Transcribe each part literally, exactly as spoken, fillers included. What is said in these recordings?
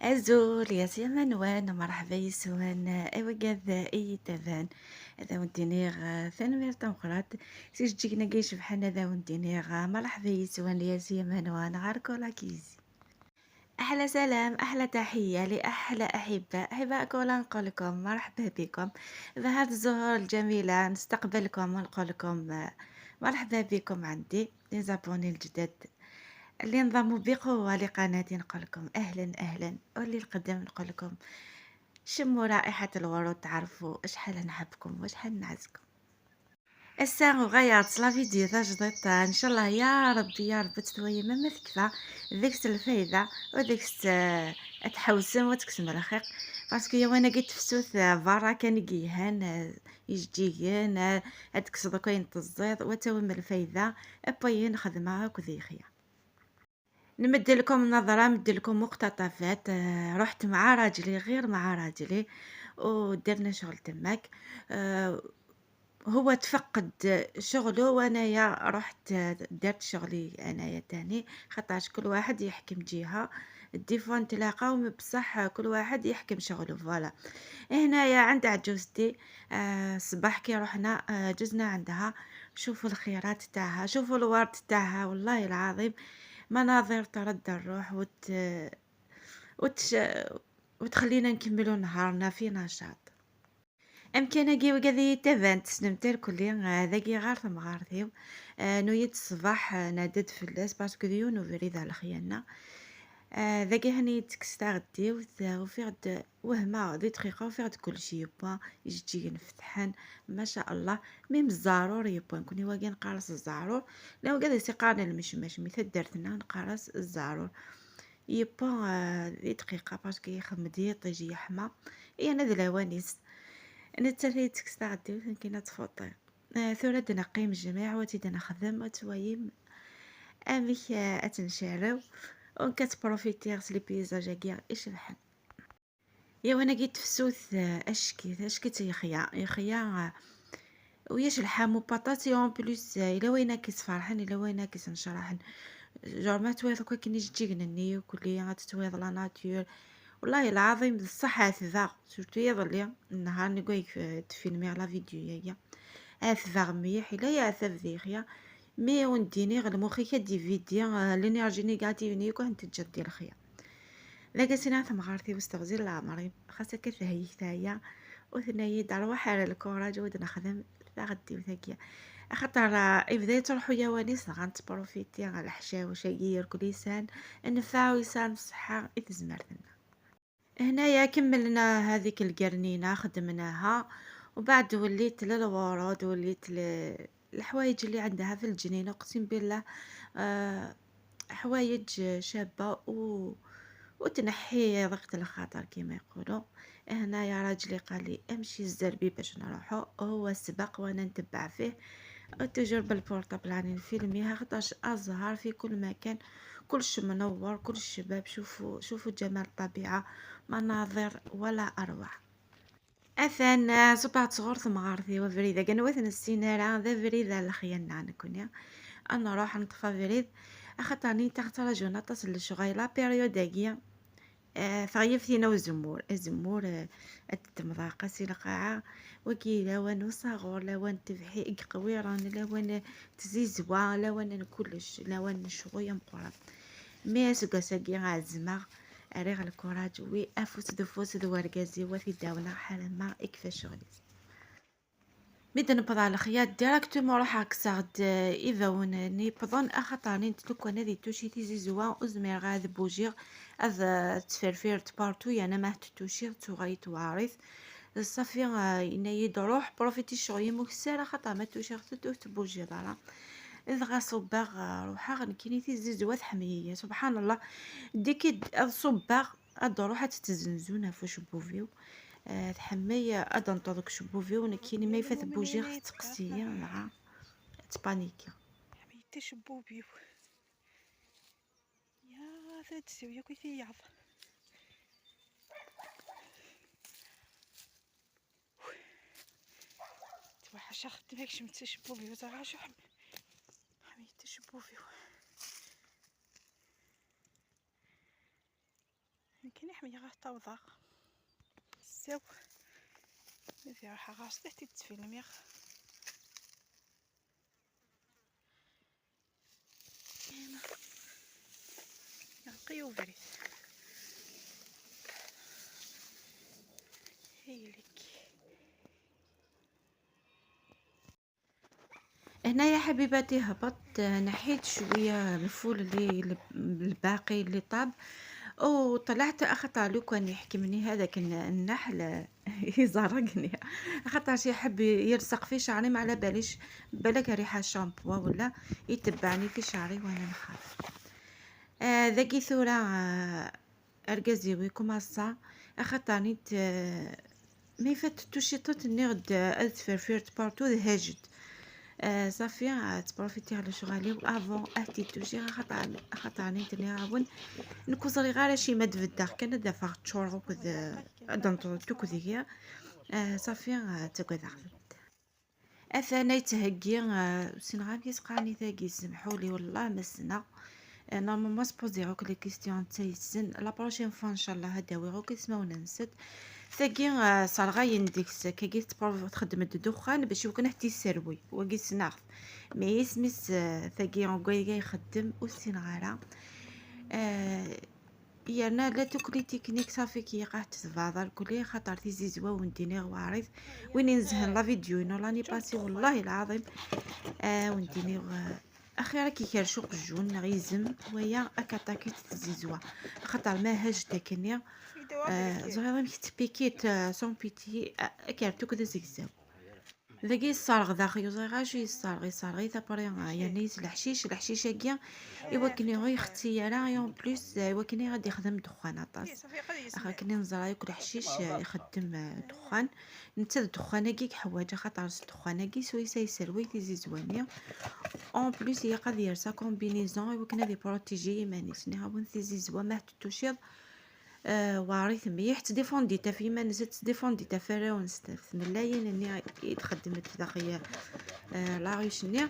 Azul, yas yamanwan, merḥba yis-wen, i wigad i yi-taban. Ad awen-d-iniɣ, eh, tanemmirt tameqqrant. Si jeǧǧigen-agi icebḥen, ad awen-d-iniɣ, eh, merḥba yis-wen, yas yamanwan, ɣer Kola Kizi. أحلى سلام، أحلى تحية لأحلى أحباء، أحباء كولا، نقول لكم مرحبا بكم. بهذه الزهور الجميلة نستقبلكم ونقول لكم، آه، مرحبا بكم عندي. Les abonnés الجدد اللي انضموا بقوة لقناتي، نقول لكم أهلا، أهلا، واللي القدم نقول لكم شموا رائحة الورود، تعرفوا شحال نحبكم وشحال نعزكم. Ass-a uɣaleɣ-d s la vidéo tajdiṭ, ncallah ya Rebbi, ya Rebbi ad twayem ama tekfa deg-s lfayda u deg-s, eh, ad tḥewsem u ad teksem lxiq, parce que yawan-agi tefsut, eh, berra kan i yelhan, eh, ijeǧǧigen, eh, ad tekkseḍ akk ayen teẓẓiḍ u ad tawim lfayda, akk ayen xedmeɣ akk d ixya. نمد لكم نظرة، مد لكم مقتطفات. آه، رحت مع راجلي، غير مع راجلي، ودرنا شغل تماك. آه، هو تفقد شغله وانايا رحت درت شغلي انايا تاني، خاطرش كل واحد يحكم جهة. Des fois نتلاقاو، mais بصح كل واحد يحكم شغله. Voilà، هنايا عند عجوزتي، آه، الصباح كي رحنا، آه، جزنا عندها. شوفوا الخيرات تاعها، شوفوا الورد تاعها، والله العظيم مناظر ترد الروح وت-، وتش-، وتخلينا نكملوا نهارنا في نشاط. أمكاناكي وكذي تبان تسلمت الكلي، آه، ذاكي غير ثمغارتيو. آه، نويت الصباح، آه، نادت فلاس parce que ديون وفريد على خيالنا. آه، ذاكي هني تكستا غدي وث-، وفي غد وهمة ذي دقيقة وفي غد كلشي يبا يجي نفتحن. ما شاء الله، même الزعرور يبا نكوني واقي نقرص الزعرور. لا وكذا سيقارن المشماش مثل درتنا نقرص الزعرور. يبا، آه، ذي دقيقة parce que يخمدي طيجي يحمى. إيه، أنا ذ لوانيس. أنا تسالي تكستا غدي وثنكينا تفوطي. آه، ثورة دنقيم الجميع وتي دنخدم وتوايم. أمك، آه، أتنشارو. ونكتبروفيتي غس les paysages أكيا إشبحن. يا وانا قيت تفسوت، آه، أشكي، أشكي تيخيا، يخيا، آه، وياش الحامو بطاطي en plus، آه، إلا ويناكس فرحان، إلا ويناكس نشرحن. Genre ما تويض كوي كني جيجنني وكلي غتتويض la nature. والله العظيم بصح عتبة، surtout يظلي النهار نقولك في، تفيلمي على فيديو يايا. عتبة مليح، إلا يا عتب ذي خيا. Mais ونديني غير مخي كدي فيديو، آه، l'énergie négative نيكو انت تجدي الخيا. ذاك سنة ثمغارتي واستغزي العمري، خاصة كتهيك تايا. وثنايد أرواح على الكوراج ود نخدم. لا غدي وثاكيا. خاطر، آه، إبدا تروحوا يا ونيس غنتبروفيتي على الحشاوش يركل يسان. النفاع ويسان الصحة إتزمرتنا. هنايا كملنا هذيك القرنينة، خدمناها، وبعد وليت للورود، وليت ل-، الحوايج اللي عندها في الجنينة، أقسم بالله، آه، حوايج شابة و-، وتنحي ضيقة الخاطر كيما يقولوا. هنايا راجلي قال لي: "امشي الزربي باش نروحوا"، هو سبق وأنا نتبع فيه. toujours بالبورطابل راني نفيلميها، خاطرش أزهار في كل مكان، كلش منور، كلش شباب. شوفوا، شوفوا جمال الطبيعة، مناظر ولا أروع. أثان، آه، صبعت صغور ثمغارتي وفريدة، كان وثن السينارة، ذا فريدة الخيال نكوني. أنا نروح نطفى فريد، أخطاني تغترجونا تصل للشغيلة، période أكيا. آه، ثغيفتينا وزمور، الزمور، آه، التمضاقة سي القاعة، وكي لوان وصاغور، لوان تبحي، قويران، لوان تزيزوا، لوان كلش، لوان شغوية مقرب. Mais أسقاس أكي عزمة، ريغ الكوراج، وي أفوس دفوس دو ورقازي، وفي داونا حالما إكفى شغلي. ميد نبض على الخياط directement روح عكسغ د إيفاون نيبضن أخطر نتلوك أنا ذي توشي تيزي زوا وزمير غاد بوجيغ أذ تفرفير تبارتو يعني ما تتوشيغ تغيت وعريث. صافي، آه، ينايد روح بروفيتي الشغل يمكسر خاطر ما توشيغ تتوش تبوجي دارا. إذ غا صباغ، آه، روحها غنكيني تيزي زوا تحميي سبحان الله. ديكي د-، أذ صباغ أد روح تتزنزون فوش بوفيو. آه، تحمي أد نطلق شبوبي ونكيني ما يفات بوجي تقسيي مع تبانيكي. حميتي شبوبي. يا ثلاث سوية كي ثياض. توحش أخدمك شمت شبوبي وتعاشو حم-، حميتي شبوبي. Akken i ḥemmleɣ ad t-awḍeɣ. Ssaw. Ad iruḥ ɣer sdat i ttfilmiɣ. Yeɛreq-iyi ubrid. Aylek. هنايا حبيباتي هبطت، آه، نحيت شوية الفول اللي الب-، الباقي اللي طاب، وطلعت أخطر لو كان يحكمني هذاك الن-، النحل يزرقني، خاطرش يحب يلصق في شعري، ما على باليش، بالك ريحة شامبوا ولا يتبعني في شعري وأنا نخاف. آه، ذاكي ثورة، آه، أرجازي ويكم هسا، أخطاني ت-، ما يفات توشيطات نيغ د ألف فرفيرت بارتو د هاجد. آه، صافي، آه، تبروفيتي على شغالي وافون أهتي توشي، خاطر، خاطر راني تني راون نكوزري غير شي ما تبدا كان دافع تشور وكذا، دونتو تو كذا. آه، صافي، آه، تقعد. أثناء يتهجي، آه، سنغام يسقاني تاقي، سمحولي والله ما سنا. آه، normalement سبوزي غوك les questions نتا يسن. La prochaine fois إن شاء الله هداوي غوك اسمه وننسد. تاقي، آه، صرغاين ديكس، كاكي تبروف تخدم الدخان باش يمكن حتى يسروي، وقي سناغ. مي سميس، آه، تاقي غوكاي يخدم وسنغارة. آه، يرنا لا توكلي تكنيك صافي كي قاعد تتباضى الكلية، خاطر تيزي زوا ونديني غواريض. وين نزهن لا فيديو إنه لاني باسي والله العظيم. آه، ونديني غ-، أخي راكي كير شوق الجون غيزم ويا أكاتاكي تتزيزوا. خاطر ما هاج تاكني. آه، زغيرة مك تبيكيت، آه، سون بيتي، آه، كير توك ذا زيزاو. داكي يصارغ داخل، يوزا غاشي يصارغ، يصارغ، يتابري، آه، يعني يس الحشيش، الحشيش هاكيا، إوا كني غير يختي راه، إوا بليس، إوا كني غادي يخدم دخان عطاس. إيه، صافي، قد يسمع. أخا كني نزرع ياكل الحشيش، آه، يخدم، آه، دخان. نتا الدخان هاكي حوايج، خاطر الدخان هاكي سويسا يسروي تيزي زواني. أون بليس هي قد يرسا كومبينيزون، إوا كنا دي بروتيجي يمانيس، ني غابون تيزي زوا ما تتوشيض. آه، وعريت مليح، تديفوندي تا في ما نزلت، تديفوندي تا فراون ست-، في ملايين اني يتخدمت داخل، آه، لا ريش ني.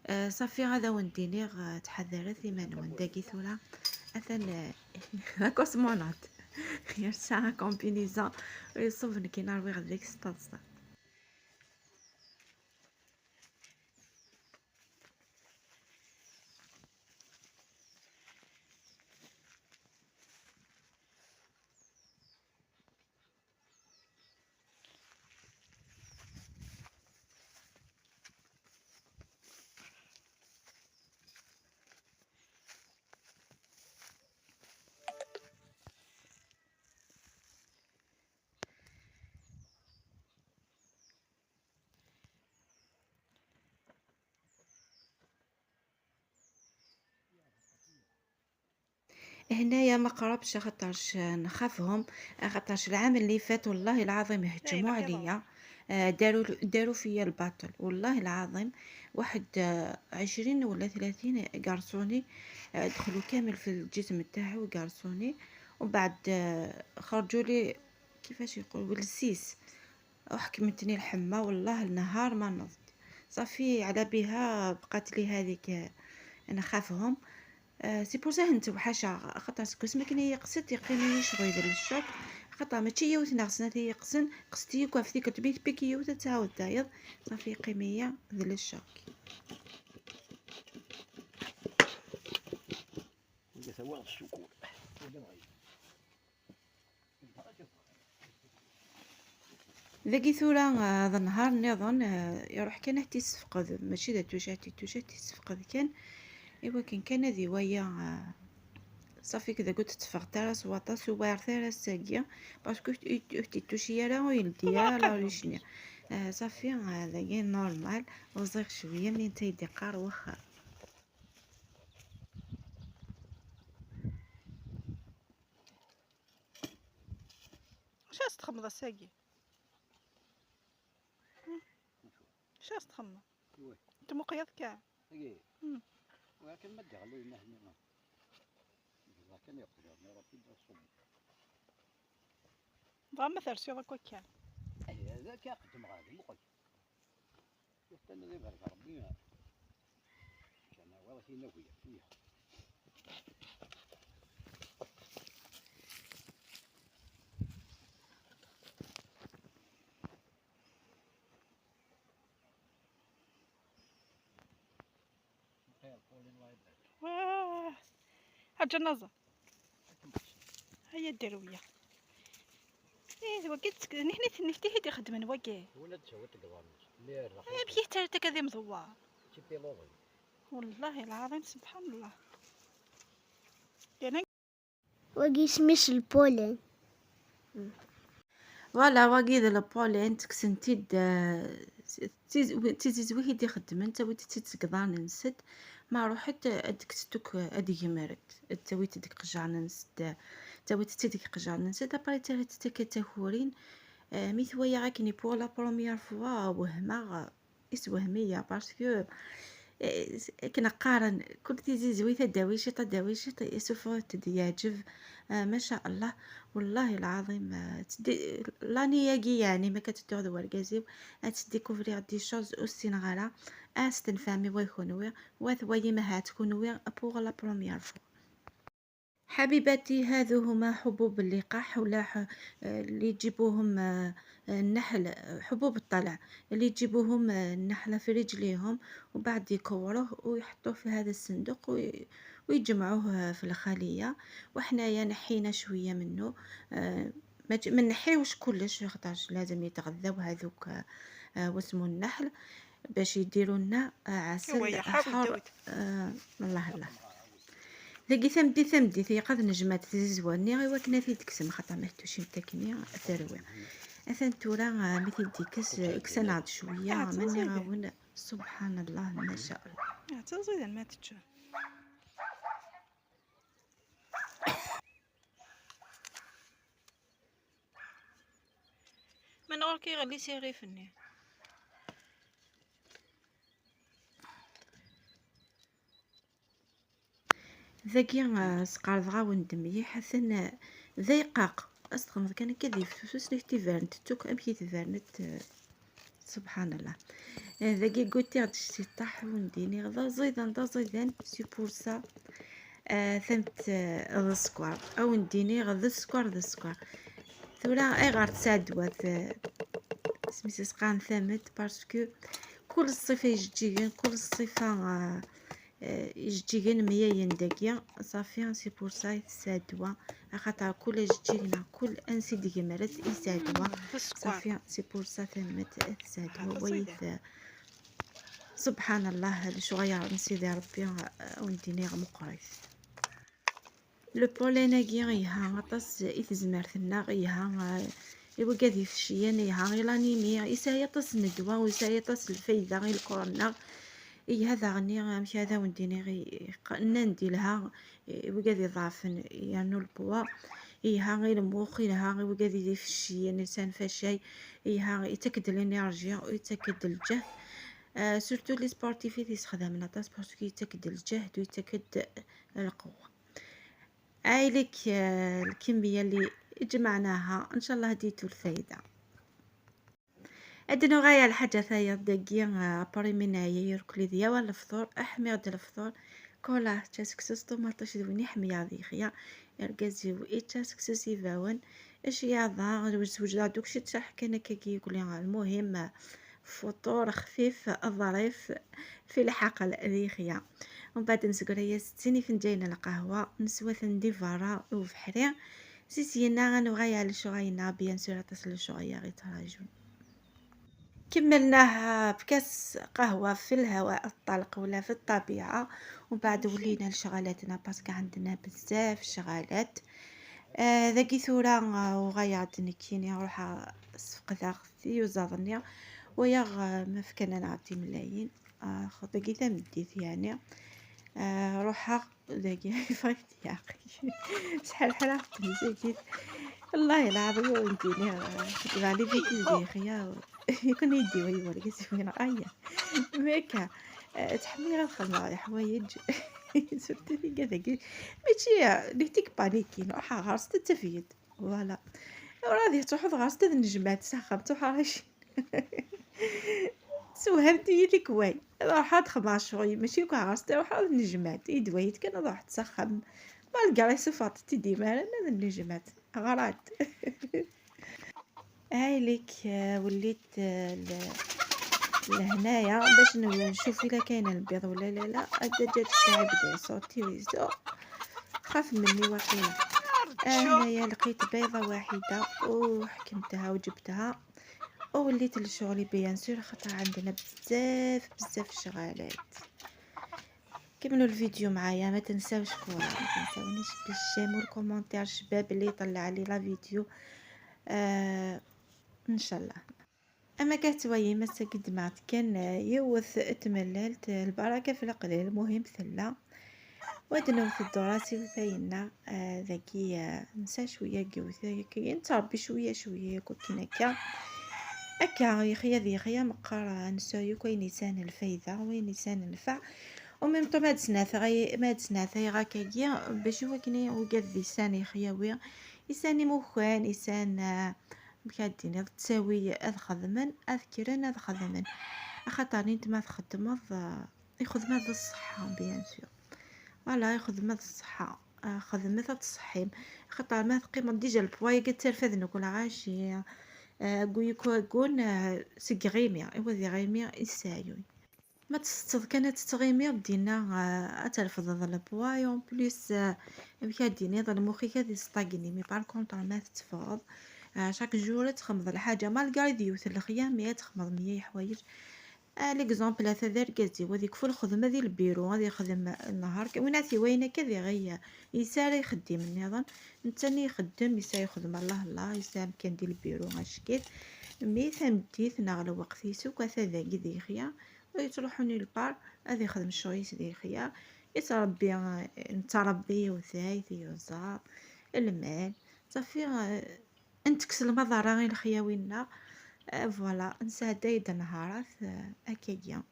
آه، صافي، هذا ونديني، آه، تحذرت لي ما نون داكي ثورة. اثن، آه، لا كوسمونات. يرسا كومبينيزون، ويصبني كي نروي غديك ستة. هنايا ما قربش، خاطرش نخافهم، خاطرش العام اللي فات والله العظيم هجموا عليا. آه، داروا، داروا فيا الباطل والله العظيم. واحد، آه، عشرين ولا ثلاثين قرصوني، آه، دخلوا كامل في الجسم تاعي وقرصوني. ومن بعد، آه، خرجوا لي، كيفاش يقول، بالسيس. وحكمتني الحمى والله النهار ما نضت. صافي على بها بقات لي هذيك، آه، نخافهم. آه، سي بور سا نتوحشها، خاطر سكوس ما كاين يقصد يقيم لي شغل يدير الشوك، خاطر ماشي يوث ناغ سنات يقصن، قصتي يكون في ديك البيت بيك يوث تعاود تعيط. صافي يقيمية ذل الشوك. ولا ثوار الشكور. داكي ثورة، آه، هذا النهار نظن، آه، يروح كان حتى يسفقد، ماشي دا توجع، حتى توجع، حتى يسفقد كان. إوا كان، كان هذه ويا، آه، صافي كذا قلت تفغت راه سواطا سوار ثلاث ساقية، باسكو ت-، ت-، تتوشي راه ويلدي يا لا ريشني. آه، صافي، آه، هذا غير نورمال، وزير شوية من تيدي قار وخر. شاس تخمض الساقي؟ شاس تخمض؟ وي. انت مقيض كاع؟ ايه. مم. ولكن ما تدخلوا لنا هنا. الله كان يقدر، يا ربي، يدير الصوم. ضا ما ترسي هذاك وكان. ايه، هذا كيقدم غادي، مقيض. يستنى لي برك ربي. كان والله فينا ويا فيها. Ǧanaza. Haya dderwiya. Eh, d wagi tsk-, nitni, nitni i d-ixeddmen wagi. Win ad tawit deg ḍarnes. Amek i tettara akka d imẓewwer? Tipiluḍin. Wallahi lɛaḍim, subḥan Allah. Yerna wagi isem-is lpulin. Voilà, wagi d lpulin, ttekksen-t-id, eh, d tiz-, d tizizwit i d-ixeddmen, ttawint-tt-id seg iḍarren-nsent, ma ruḥent, eh, ad kksen akk, eh, ad gemrent, ad ttawint-tt-id deg iqejjaren-nsent, eh, ttawint-tt-id deg iqejjaren-nsent, après ttarrant-tt akka d takurin, eh, mi t-walaɣ akken pour la première fois, wehmeɣ, eh, iswehmiya, parce que, eh, akken qqaren, kul tizizwit ad d-tawi ciṭ, ad d-tawi ciṭ, isuffeɣ-d yeɛǧeb, eh, ma sha Allah, wallahi lɛaḍim, eh, teddi-, l'année-agi, yeɛni, ma akka tedduɣ d wergaz-iw, ad tdécouvrir des choses ur ssineɣ ara, ad s-tenfɛem i wa kunwi, wa twayim ahat kunwi pour la première fois. حبيباتي، هذو هما حبوب اللقاح ولا ح-، اللي يجيبوهم، آه، النحل، حبوب الطلع اللي يجيبوهم، آه، النحلة في رجليهم، وبعد يكوروه ويحطوه في هذا الصندوق وي-، ويجمعوه في الخلية. وحنايا نحينا شوية منه، آه، ما ج-، ما نحيوش كلش، خاطرش لازم يتغذاو هذوك، آه، واسمو النحل، باش يديروا لنا، آه، عسل حار. آه، الله الله. Dagi tameddit, tameddit, yeqqad nejmaɛt tizizwa-nni i wakken ad t-id-kksen, xaṭer ma hettucim takni, ad terwi. Atan tura, ah, mi t-id-yekkes, kksen-aɣ-d cwiya, ma nniɣ-awen, subḥan Allah, ma sha Allah. Ah, d taẓidan ma tečča. Man ɣur-k iɣelli s irif-nni. Dagi, ah, sqerḍeɣ-awen-d mliḥ, atan, ah, d ayqaq. Ad s-txedmeḍ kan akka d ifsus, nnek tibernet akk amek i tbernet, ah, subḥan Allah. Ah, dagi gutiɣ-d ciṭṭaḥ, ur n-d-iniɣ d aẓidan, d aẓidan, c'est pour ça. Ah, tamt, ah, d sskeṛ. Ad wen-d-iniɣ d sskeṛ, d sskeṛ. Tura ayɣer tesɛedwa t-, isem-is qqaren tamet, parce que kul ṣṣifa ijeǧǧigen, kul ṣṣifa, ah, eh, ijeǧǧigen myayen dagi, ṣafi, c'est pour ça i tesɛa ddwa, axaṭer kul ajeǧǧig neɣ kul ansi d-gemret yesɛa ddwa. D sskeṛ. Ṣafi, c'est pour ça tamet tesɛa ddwa. Aṭas wayit, eh, subḥan Allah, lecɣal n Sidi Ṛebbi, eh, ur d-iniɣ meqqrit. Le pollen-agi yelha aṭas i tezmert-nneɣ, yelha, eh, i wigad ifecciyen, yelha i l'anémie, yesɛa aṭas n ddwa, yesɛa aṭas n lfayda i lkor-nneɣ. Yelha daɣen i, amek ara wen-d-iniɣ, i, i, nnan-d yelha i wigad iḍeɛfen, yernu le poids, yelha i lmux, yelha i wigad ifecciyen, yesɛan facay, yelha, yettak-d l'énergie, yettak-d lǧehd. Eh, surtout les sportifs i t-yessexdamen aṭas, parce que yettak-d lǧehd u yettak-d lqewwa. Aylik, eh, lkemmiya li ǧemɛnaha, ncallah ad-d-taf lfayda. Ad nuɣal ɣer lḥaǧa tayeḍ dagi, eh, après mi neɛya irkelli d yawan lefṭur, ḥmiɣ-d lefṭur, kul aḥ-, ttaɣ seksu s ṭumaṭic d win i ḥemmleɣ di lexyar, argaz-iw ittaɣ seksu s ibawen, ccyaḍa, wejdeɣ-d akk ciṭ kan akkagi irkelli, lmuhim, eh, فطور خفيف ظريف في الحقل ذي خيا. ومن بعد نسقرا يا ستين يفنجان القهوة، نسوى ثندي فرا وبحري. سيسينا غنوغا يا لشغاينا، bien sûr، تصل لشغايا غير تراجون. كملناها بكاس قهوة في الهواء الطلق ولا في الطبيعة، ومن بعد ولينا لشغلاتنا parce que عندنا بزاف شغلات. آه، ذاكي ثورة، آه، وغاية عاد نكيني نروح، آه، سفقدها ثيوزاضني ويا غ-، ما فكان نعطي ملايين. آه، خاطر كي تمديت يعني. آه، روحها ذاكي فايت يا أخي. شحال حرقت نسيت. والله العظيم يا ودي، لا، غالي بيك يدي خيا. يكون يدي ويوري كيسوينا. أيا. ميكا. آه، تحمي غير خدمة على حوايج. سورتو في كذا كي-، ماشي نيتيك بانيكي، نروح غارس تتفيد. فوالا. وراه غادي تروحو غارس تد نجمات ساخم تحرش. سوهمتي لك واي. روح هاد خماش شوي، ماشي كون غارس تروح هاد نجمات. يدويت كان روح تسخم. مالقى راه سفاط تدي مالا نجمات. غلط. هاي ليك، آه، وليت، آه، ل-، لهنايا باش ن-، نشوف إلا كاين البيض ولا لا. لا، الدجاج تاعي بدا يصوتي ويزو. خاف مني واقيلا. آه، هنايا لقيت بيضة واحدة وحكمتها وجبتها ووليت لشغلي bien sûr، خاطر عندنا بزاف بزاف شغالات. كملوا الفيديو معايا، ما تنساوش كورة، ما تنساونيش بال j'aime وال commentaire، الشباب اللي يطلع لي la vidéo. آه، ان شاء الله. اما كتوايم مساكن دمعت كان يوث تمللت البركه في القليل، المهم ثلا ودنوث الدراسي وفاينا. آه، ذاكي، آه، نسى شويه قوت كي نتربي شويه شويه كنت هكا. هكا يخيا ذي يخيا مقرا نسى يكوين يسان الفايده وين يسان النفع. وميم طو ما تسنات غي ما تسنات غي غاكاكي باش هو كني وقاد ذي سان يخياوي يسان مخان يسان، آه، مكادين تساوي اذ خدمن اذ كرن اذ خدمن. اخاطر نتما تخدمض، آه، يخدم هذا الصحه bien sûr. Voilà، يخدم هذا الصحه. آه، خدمت تصحيم خاطر ما تقيم déjà البواي قد ترفد نقول عاشي. آه، قوي كون، آه، سقغيمي ايوا ذي غيمي يسايوي. ما تستض كانت تغيمي دينا، آه، ترفض البواي en plus. آه، بكا ديني ظل مخي كذي سطاقني mais par contre ما تتفاض. آه، chaque jour تخمض الحاجه malgré ديوت الخيام mais تخمض مية حوايج. آه، l'exemple هذا دار كازي وذيك في الخدمه ذي البيرو غادي يخدم النهار ك- ويناتي وين كذي غيا يسار يخدم النظام. نتاني يخدم يسا يخدم الله الله يسا كان دي البيرو غاشكيت. مي ثمديت ناغ الوقت يسوق هذا قد يخيا ويتروحوني البار. هذا يخدم شويس دي خيا يتربي، نتربي وثايث يوزار المال. صافي، آه، نتكس المضارة غير الخياوينا. آه، voilà، نساعد يد نهارات، آه، هكايا.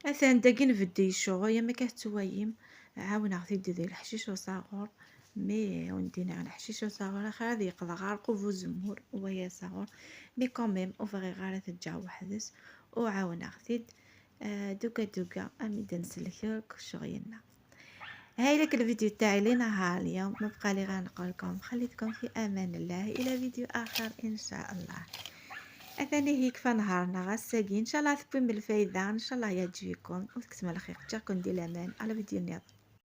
اثان داكي نبدي الشغل يا ما كتوايم. عاونغ تيدي ديال الحشيش وصاغور. مي وندينا على الحشيش وصاغور اخي هذه يقضى غارق وفو زمور ويا صاغور. مي quand même وفغي غير تجا وحدس وعاونغ تيد. آه، دوكا دوكا امي دنسلك شغلنا. هاي لك الفيديو تاعي لنهار اليوم، ما بقى لي غير نقول لكم خليتكم في امان الله الى فيديو اخر ان شاء الله. اثاني هيك فنهارنا غساقي ان شاء الله تكون بالفايده، ان شاء الله يعجبكم وتكتم الخير. جاكم دي الامان على فيديو نيض.